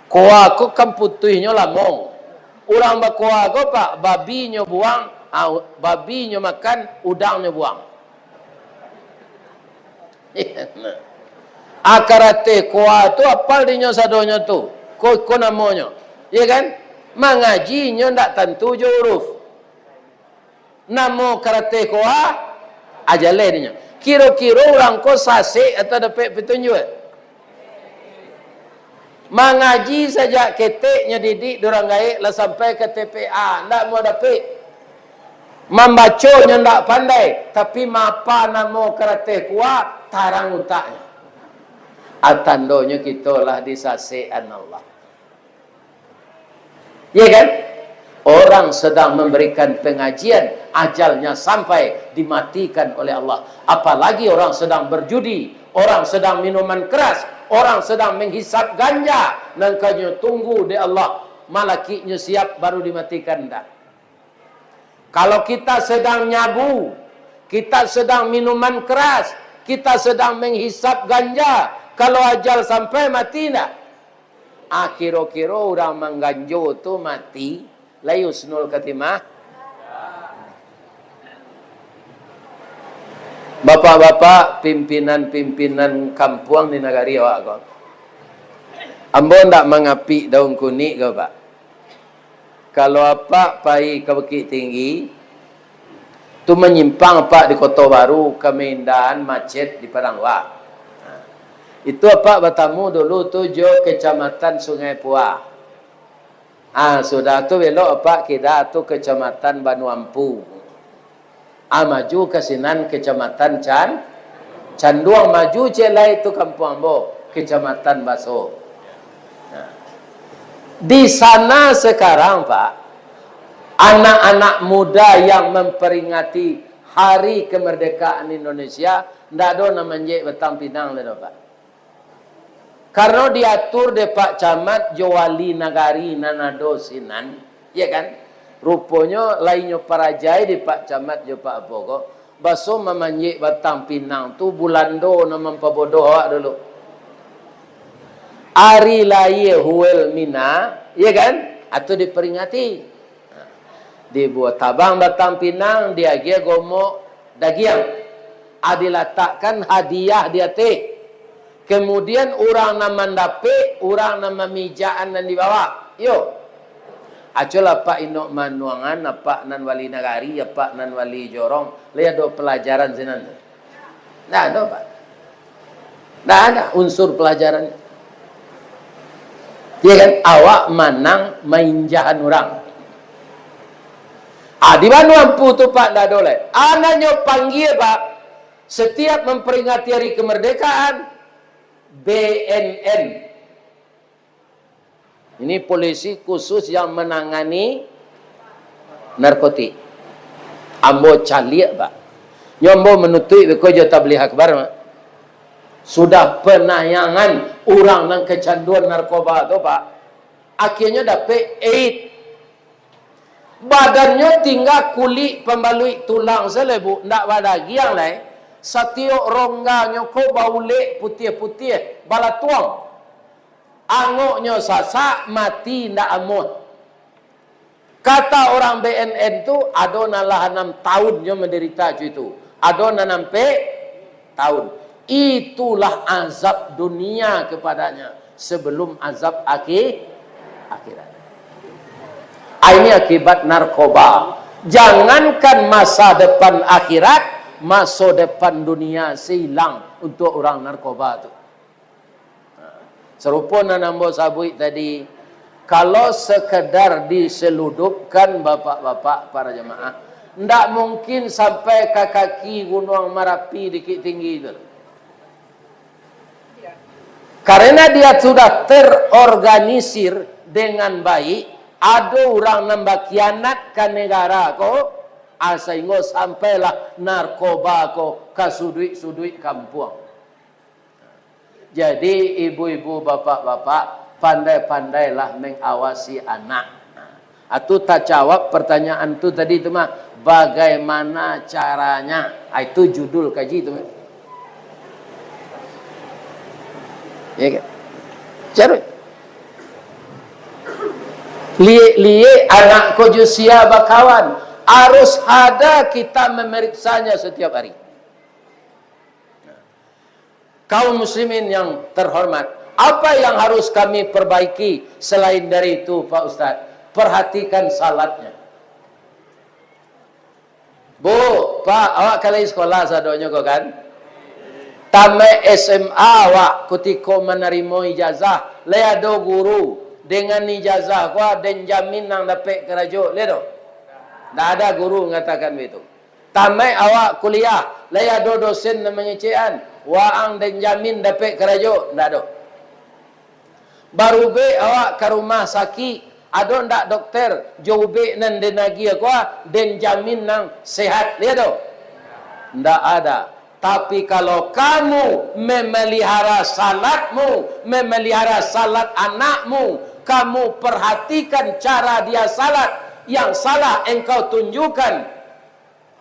Koa ko kan putuihnyo lamo. Urang bakoa ko, Pak, babinyo buang, ah, babinyo makan, udangnyo buang. Ah, karateh koa tu apal dinyo sadonyo tu. Ko, ko namonyo. Iya kan? Mangaji inyo ndak tantu jo huruf. Namo karateh koa, ajaleh dinyo. Kiro-kiro urang ko sasek atau dapek pitunjuak? Mangaji sajak ketek nyo didik di urang gaek lah sampai ka T P A, ndak mau dapek. Mambaco nyo ndak pandai, tapi mapa namo karateh koa, tarang utaknyo. Ah, tandonyo kito lah disasekan Allah. Ya kan? Orang sedang memberikan pengajian, ajalnya sampai, dimatikan oleh Allah. Apalagi orang sedang berjudi, orang sedang minuman keras, orang sedang menghisap ganja, nan kanyo tunggu dek Allah, malakiknyo siap baru dimatikan, ndak? Kalau kita sedang nyabu, kita sedang minuman keras, kita sedang menghisap ganja, kalau ajal sampai, mati ndak? Ah, kiro-kiro urang mangganjo tu mati, lai husnul khatimah? Bapak-bapak, pimpinan-pimpinan kampuang di nagari awak ko. Ambo ndak mangapik daun kunik ko, Pak. Kalau apak pai ka Bukittinggi, tu manyimpang apak di Koto Baru, ka Medan, macet di Padang Wak. Nah, itu apak batamu dulu tu jo Kecamatan Sungai Pua. Ah, sudah tu belok apak kida tu Kecamatan Banuampu. Ah, maju ka sinan Kecamatan Can-, Canduang, maju ciek lai tu kampuang ambo, Kecamatan Baso. Nah, di sana sekarang, Pak, anak-anak muda yang memperingati Hari Kemerdekaan Indonesia, ndak ado nan manjek batang pinang lai doh, Pak. Karano diatur dek Pak Camat jo wali nagari nan ado sinan, ya kan? Ruponyo lai nyo parajai dek Pak Camat jo Pak apo ko, baso mamanjek batang pinang tu Bulando nan mampabodoh awak dulu. Ari lahia Huel Mina, ya kan? Atau diperingati. Dibuek tabang batang pinang, diagiah gomok dagiang. Ah, dilatakkan hadiah di ateh. Kemudian, urang nan mandapek, urang nan mamijakan nan di bawah. Iyo. Acolah Pak Inok Manuangan, Apak nan wali nagari, Apak nan wali jorong. Lai ado palajaran sinan tu? Ndak ado, Pak. Ndak ado unsur palajaran. Iyo kan? Awak manang mainjahan urang. Ah, di Banua Ampu tu, Pak, ndak ado lai. Anaknyo panggia, Pak, setiap memperingati hari kemerdekaan, B N N. Ini polisi khusus yang menangani narkotik. Ambo caliak, Pak. Nyo ambo manutuik beko jo tabligh akbar, Pak. Sudah penayangan urang nan kecanduan narkoba tu, Pak. Akhirnyo dapek AIDS. Badannyo tingga kulik pambaluik tulang sajo lai, Bu, ndak badagiang lai. Satiok rongganyo ko baulek putiah-putiah, balatuang. Angoknyo sasak, mati indak amuah. Kata urang B N N tu, ado nan lah anam taun nyo mandarita jo itu. Ado nan ampek taun. Itulah azab dunia kepadanya sebelum azab akhi-, akhirat. Ah, ini akibat narkoba. Jangankan masa depan akhirat, masa depan dunia se ilang untuk urang narkoba tu. Sarupo nan ambo sabuik tadi, kalau sekedar diseludupkan, bapak-bapak, para jamaah, ndak mungkin sampai ka kaki Gunuang Marapi Bukittinggi tu. Karena dia sudah terorganisir dengan baik, ado urang nan bakhianat ka negara ko, ah, sahinggo sampailah narkoba ko ka suduik-suduik kampuang. Jadi, ibu-ibu, bapak-bapak, pandai-pandailah mengawasi anak. Atu tajawab pertanyaan tu tadi tu mah, bagaimana caranya? Ah, itu judul kaji tu mah. Ya kan? Carut. Liek-liek anak ko jo sia bakawan. Harus ada kita memeriksanya setiap hari. Kaum muslimin yang terhormat, apa yang harus kami perbaiki selain dari itu, Pak Ustaz? Perhatikan salatnya. Bu, Pak, awak ka lai sekolah sadonyo ko kan? Tamaik S M A awak kutiko manarimo ijazah, lai ado guru dengan ijazah ko den jamin nan dapek karajo, lai ado? Ndak ada guru mangatakan baitu. Tamaik awak kuliah, lai ado dosen nan mangecekan, waang den jamin dapek karajo, ndak ado. Barubek awak ka rumah sakik, ado ndak dokter, jo ubek nan den agiah ko, den jamin nan sehat, lai ado? Ndak ada. Tapi kalau kamu memelihara salatmu, memelihara salat anakmu, kamu perhatikan cara dia salat, yang salah engkau tunjukkan,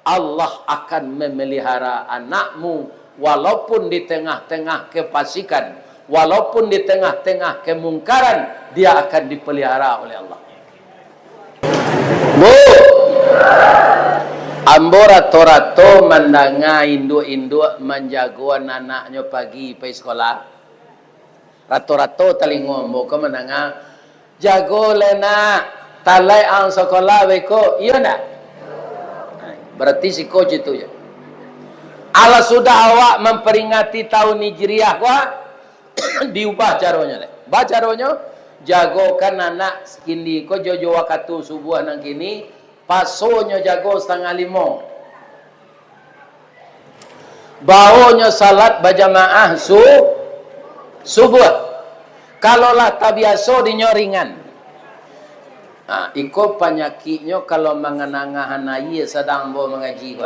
Allah akan memelihara anakmu, walaupun di tengah-tengah kefasikan, walaupun di tengah-tengah kemungkaran, dia akan dipelihara oleh Allah. Bu, ambo rato-rato mandanga induak-induak manjago anaknyo pagi pai sekolah. Rato-rato talingo ambo ko mandanga, "Jago lai nak, talaik ang sakolah beko, iyo ndak?" Berarti siko cito je. Alah sudah awak mamperingati tahun Hijriah ko, diubah caronyo lai. Ba caronyo, jagokan anak kini ko jo, jo wakatu subuah nan kini, pasonyo jago satangah limo. Baonyo salat bajamaah su-, subuah. Kalau lah tabiaso dinyo ringan. Ha, iko panyakiknyo kalau manganangahan aia sadang ambo mangaji ko.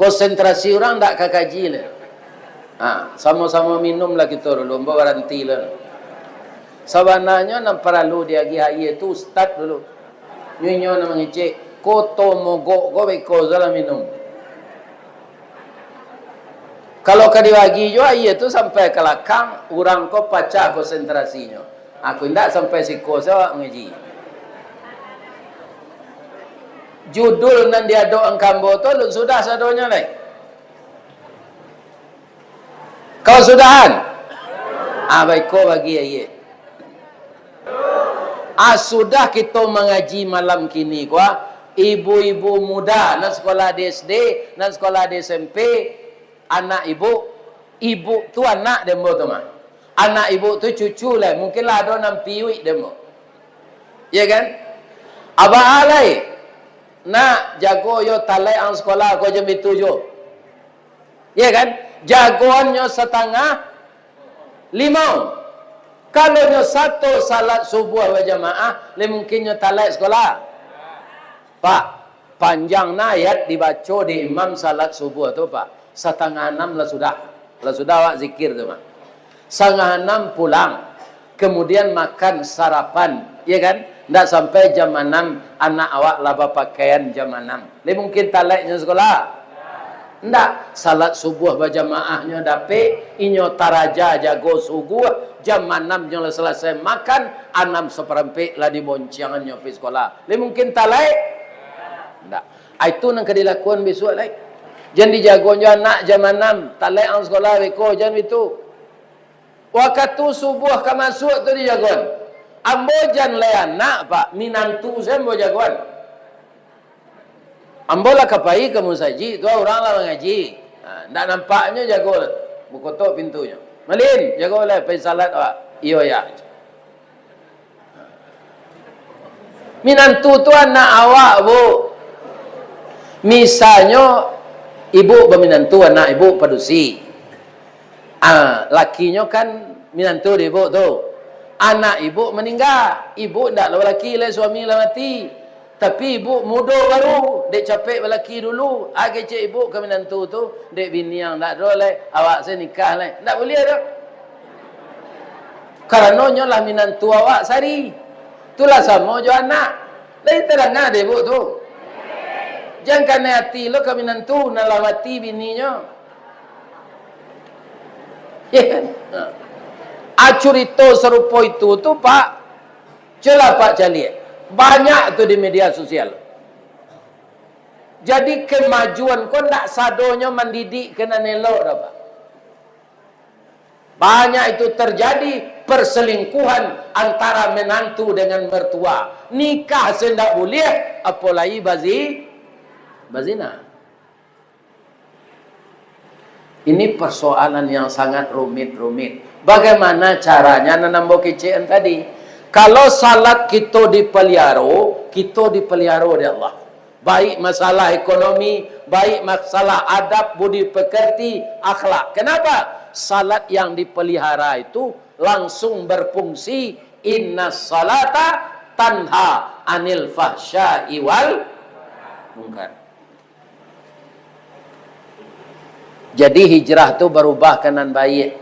Konsentrasi urang ndak ka kaji lai. Ha, samo-samo minum lah kito dulu, ambo baranti lah. Sabananyo nan paralu diagiah aia tu ustad dulu. Nyo inyo nan mangecek, koto mogok ko beko salah minum. Kalau ka dibagi juo aia tu sampai ka lakang, urang ko pacah konsentrasinyo. Aku indak sampai siko se awak mangaji. Judul nan diadok angka ambo tu alun sudah sadonyo lai. Kau sudahan? Ah, baiko bagi, ayie. Ah, sudah kito mangaji malam kini ko, ah, ibu-ibu muda nan sekolah di S D, nan sekolah di S M P, anak ibu, ibu tu anak dek ambo tu mah. Anak ibu tu cucu lai, mungkin lah ado nan piuik dek ambo. Ya kan? Abah lai, nak jago yo talek ang sekolah ko jam itu jo. Ya kan? Jagoannyo satangah limo. Kalau nyo sato salat subuah bajamaah, lai mungkin nyo talek sekolah? Pak, panjang na ayat dibaco di imam salat subuah tu, Pak. Satangah anam lah sudah. Lah sudah awak zikir tu, Pak. Satangah anam pulang. Kemudian makan sarapan, ya kan? Ndak sampai jam anam anak awak lah bapakaian jam anam. Lai mungkin taleknyo sekolah? Ndak. Salat subuah bajamaahnyo dapek, inyo taraja jago subuah, jam anam nyo lah salasai makan, anam saparampek lah dibonciangannyo pai sekolah. Lai mungkin talek? Ndak. Ah, itu nan ka dilakukan bisuak lai. Jan dijago jo anak jam anam, talek ang sekolah beko, jan itu. Wakatu subuah ka masuak tu dijagoan. Ambo jan lai anak, Pak, minantu sajo ambo jagoan. Ambo lah ka pai ka musajik tu, urang lah mangaji. Ha, ndak nampaknyo jago lah. Bukotok pintunyo. "Malin, jago lah, pai salat awak." "Iyo, Yah." Minantu tu anak awak, Bu. Misalnyo, ibu baminantu, anak ibu padusi. Ah, lakinyo kan minantu di ibu tu. Anak ibu maningga, ibu ndak lah balaki lai, suami lah mati. Tapi ibu mudo baru, dek capek balaki dulu. Ah, kecek ibu ka minantu tu, "Dek bini ang ndak ado lai, awak se nikah lai." Ndak buliah doh. Karano nyo lah minantu awak sari. Tu lah samo jo anak. Lai tadanga dek ibu tu. Jan kanai ati lo ka minantu, nan lah mati bininyo. Ya kan? Ha. Ah, curito sarupo itu tu, Pak, cubolah Pak caliak. Banyak tu di media sosial. Jadi, kemajuan ko ndak sadonyo mandidik ka nan elok doh, Pak. Banyak itu terjadi perselingkuhan antara menantu dengan mertua. Nikah se ndak buliah, apolai bazi-, bazina. Ini persoalan yang sangat rumit-rumit. Bagaimana caranya, nan ambo kecekan tadi? Kalau salat kito dipaliaro, kito dipaliaro dek Allah. Baik masalah ekonomi, baik masalah adab, budi pekerti, akhlak. Kenapa? Salat yang dipelihara itu langsung berfungsi, "Inna salata tanha anil fahsya'i wal munkar." Jadi, hijrah tu barubah ka nan baiak.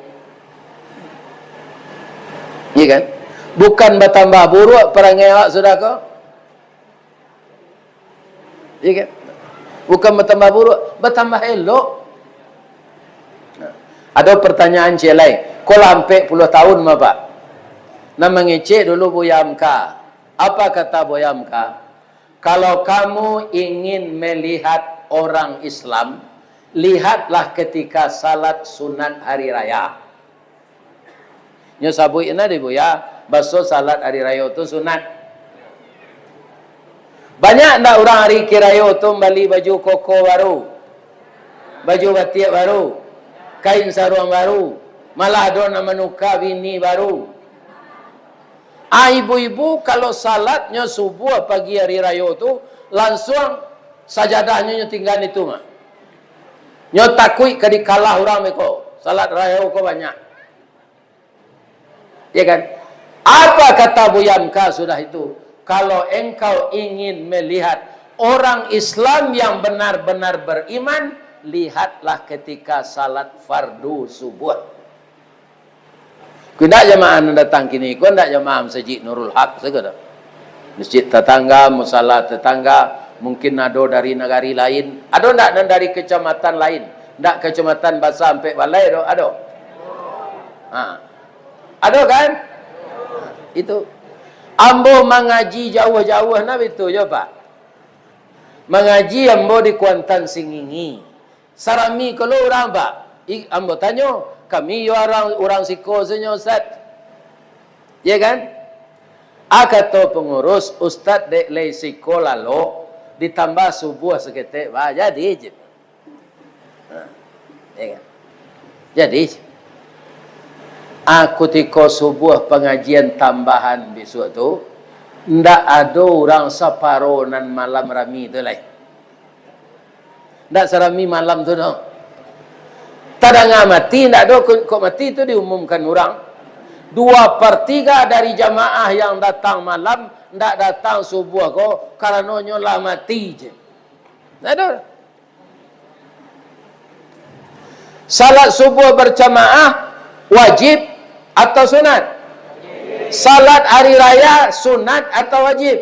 Iya kan? Bukan batambah buruak parangai awak sudah ko. Iya kan? Bukan batambah buruak, batambah elok. Nah, ado pertanyaan ciek lai. Ko lah ampek puluah tahun mah, Pak. Nan mangecek dulu Buya Hamka. Apa kata Buya Hamka? Kalau kamu ingin melihat orang Islam, lihatlah ketika salat sunat hari raya. Nyo sabuik na di Buya, baso salat hari rayo tu sunat. Banyak ndak urang hari kirayo tu mambali baju koko baru, baju batiak baru, kain saruang baru, malah ado nan manuka bini baru? Ah, ibu-ibu, kalau salatnyo subuah pagi hari rayo tu, lansuang sajadahnyo nyo tingga itu mah. Nyo takuik ka dikalah urang beko. Salat rayo ko banyak. Ya kan? Apa kata Buya Hamka sudah itu? Kalau engkau ingin melihat orang Islam yang benar-benar beriman, lihatlah ketika salat fardu subuh. Ko indak jamaah nan datang kini ko, indak jamaah Masjid Nurul Haq sajo doh. Masjid tatangga, musala tatangga, mungkin ado dari nagari lain. Ado ndak nan dari kecamatan lain? Ndak kecamatan basa ampek balai doh, ado? Ha. Ado kan? Itu. Ambo mangaji jauah-jauah nah bitu jo, Pak. Mangaji ambo di Kuantan Singingi. Sarami ko lo urang, Pak. I, ambo tanyo, kami yo urang, urang siko se nyo, Ustaz. Ya kan? A, kato pangurus, Ustaz dek lai siko lalok, ditambah subuah saketek, Pak. Jadi je. Ha, ya kan? Jadi, a, kutiko subuah pangajian tambahan bisuak tu, ndak ado urang saparo nan malam rami tu lai. Ndak sarami malam tu doh. Tadanga mati, ndak ado kok, kok mati tu diumumkan urang. Dua partiga dari jamaah yang datang malam, ndak datang subuah ko, karano nyo lah mati je. Ndak ado. Salat subuh berjamaah wajib atau sunat? Salat hari raya sunat atau wajib?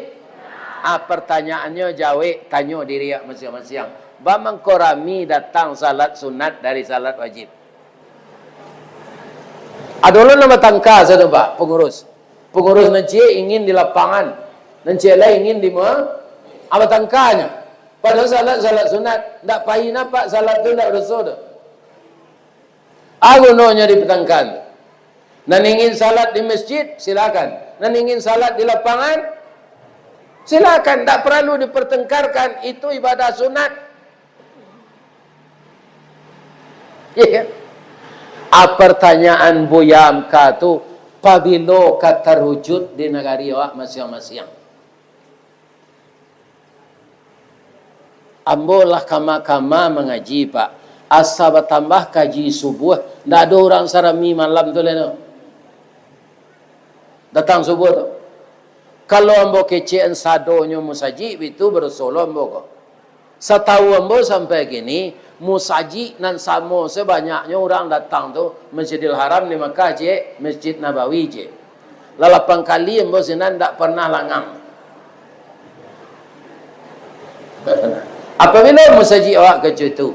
Ah, pertanyaannyo jawek, tanyo diri awak masiang-masiang. Ba mangko rami datang salat sunat dari salat wajib? Ado lo nan batangka satu, Pak, pangurus. Pangurus nan ciek ingin di lapangan, nan ciek lai ingin di ma-, a, batangkanyo. Padahal salat, salat sunat, ndak pai napak salat tu, ndak doso tu. A gunonyo di patangka tu? Nan ingin salat di masjid, silakan. Nan ingin salat di lapangan, silakan. Ndak paralu dipertengkarkan. Itu ibadah sunat. Iya kan? A, pertanyaan Buya Amka tu, pabilo ka tarujud di nagari awak masiang-masiang? Ambo lah kama-kama mangaji, Pak. Asa batambah kaji subuah, ndak ado urang sarami malam tu lai tu. Datang subuah tu. Kalau ambo kecekan sadonyo musajik, itu badoso lo ambo ko. Satau ambo sampai kini, musajik nan samo sabanyaknyo urang datang tu, Masjidil Haram di Makkah ciek, Masjid Nabawi ciek. Lalapan kali ambo sinan ndak pernah langang. Apabilo musajik awak kecek tu?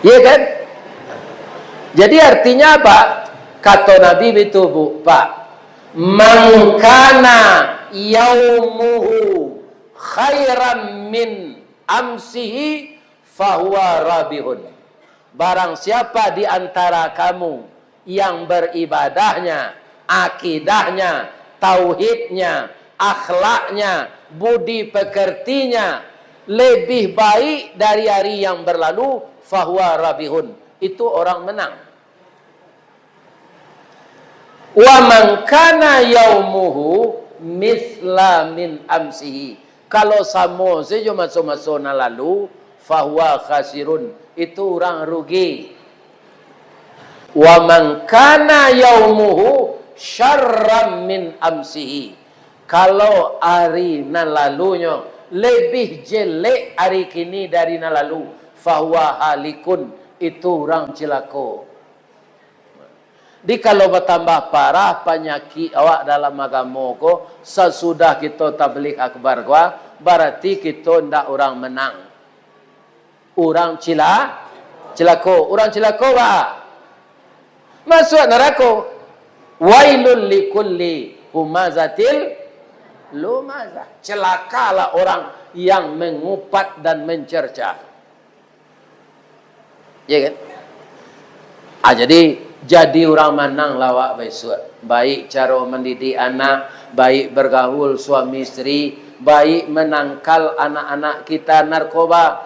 Iya kan? Jadi artinya apa? Kato Nabi bitu, Bu, Pak. "Man kana yaumuhu khairan min amsihi fahuwa rabihun." Barang siapa di antara kamu yang beribadahnya, akidahnya, tauhidnya, akhlaknya, budi pekertinya lebih baik dari hari yang berlalu, fahuwa rabihun, itu orang menang. "Wa man kana yaumuhu misla min amsihi." Kalau samo sajo maso-maso nan lalu, fahuwa khasirun, itu urang rugi. "Wa man kana yaumuhu syarran min amsihi." Kalau ari nan lalunyo lebih jelek ari kini dari nan lalu, fahuwa halikun, itu urang cilako. Di kalau batambah parah panyakik awak dalam agamo ko, sasudah kito tabligh akbar ko, barati kito ndak urang menang. Urang cila-, cilako. Urang cilako ba masuak narako. "Wailul likulli humazatil lumazah." Celakalah orang yang mengupat dan mencerca. Ya kan? Ah, jadi, jadi urang manang lah awak bisuak. Baik caro mandidik anak, baik bergaul suami isteri, baik menangkal anak-anak kita narkoba.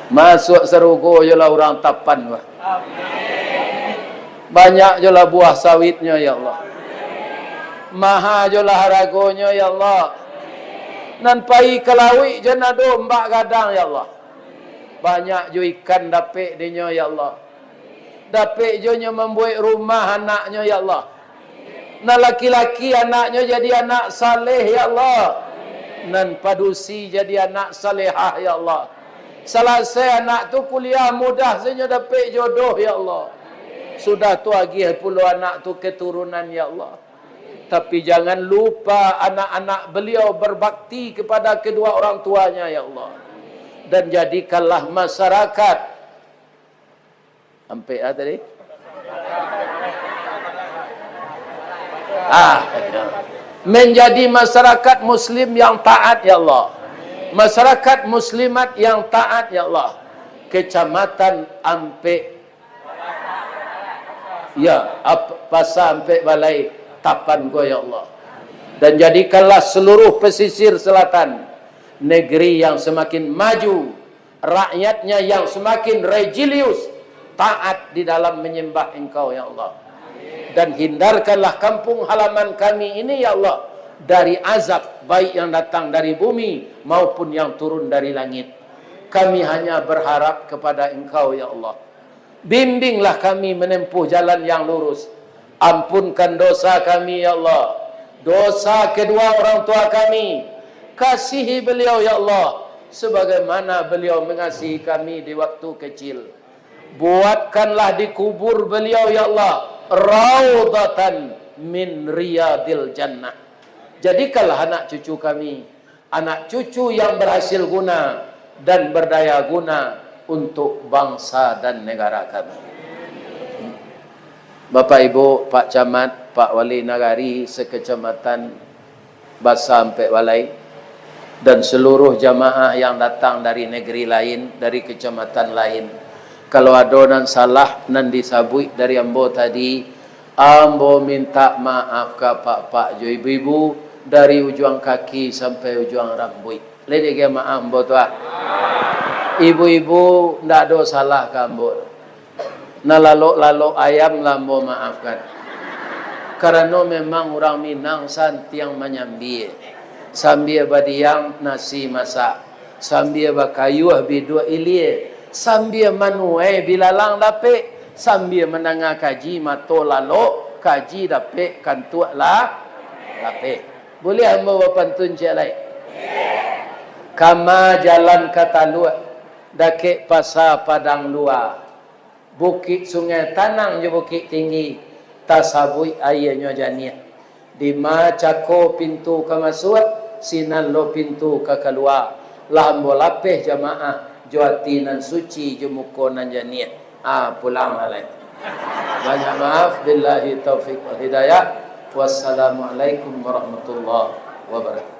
Masuak sarugo jo lah urang Tapan, wah. Banyak jo lah buah sawitnyo, ya Allah. Maha jo lah haragonyo, ya Allah. Nan pai ka lauik jan ado ombak gadang, ya Allah. Banyak jo ikan dapek dinyo, ya Allah. Dapek jo nyo mambuek rumah anaknyo, ya Allah. Nan laki-laki anaknyo jadi anak saleh, ya Allah. Nan padusi jadi anak salehah, ya Allah. Salasai anak tu kuliah, mudah sajo dapek jodoh, ya Allah. Sudah tu agiah pulo anak tu keturunan, ya Allah. Tapi jangan lupa anak-anak beliau berbakti kepada kedua orang tuanya, ya Allah. Dan jadikanlah masyarakat, ampek lah tadi. Ah, menjadi masyarakat muslim yang taat, ya Allah. Masyarakat muslimat yang taat, ya Allah. Kecamatan Ampek, ya, ap-, Pasa Ampek Balai Tapan ko, ya Allah. Dan jadikanlah seluruh pesisir selatan negeri yang semakin maju, rakyatnya yang semakin religius, taat di dalam menyembah Engkau, ya Allah. Dan hindarkanlah kampung halaman kami ini, ya Allah, dari azab, baik yang datang dari bumi maupun yang turun dari langit. Kami hanya berharap kepada Engkau, ya Allah. Bimbinglah kami menempuh jalan yang lurus. Ampunkan dosa kami, ya Allah. Dosa kedua orang tua kami. Kasihi beliau, ya Allah, sebagaimana beliau mengasihi kami di waktu kecil. Buatkanlah di kubur beliau, ya Allah, raudhatan min riyadil jannah. Jadikanlah anak cucu kami anak cucu yang berhasil guna dan berdaya guna untuk bangsa dan negara kami. Bapak Ibu, Pak Camat, Pak Wali Nagari sekecamatan Basa Ampek Balai, dan seluruh jamaah yang datang dari negeri lain, dari kecamatan lain. Kalau ado nan salah, nan disabuik dari ambo tadi, ambo minta maaf ka apak-apak jo ibu-ibu, dari ujuang kaki sampai ujuang rambuik. Lai diagiah maaf ambo tu, ah. Ibu-ibu, ndak ado salah ka ambo. Nan lalok-lalok ayam lah ambo maafkan. Karano memang urang Minang santiang manyambia. Sambia badiam nasi masak. Sambia bakayuah biduak ilia. Sambia manuai bilalang dapek. Sambia mandanga kaji mato lalok, kaji dapek kantuak lah lapeh. Buliah ambo bapantun ciek lai? Kama jalan ka Taluak, dakek Pasa Padang Lua. Bukik Sungai Tanang jo Bukik Tinggi, tasabuik aianyo janiah. Dima cako pintu ka masuak, sinan lo pintu ka kalua. Lah ambo lapeh jamaah, jo ati nan suci, jo muko nan janiah. Ah, pulang lah lai. Banyak maaf. Billahi taufik wal hidayah. Wassalamualaikum warahmatullahi wabarakatuh.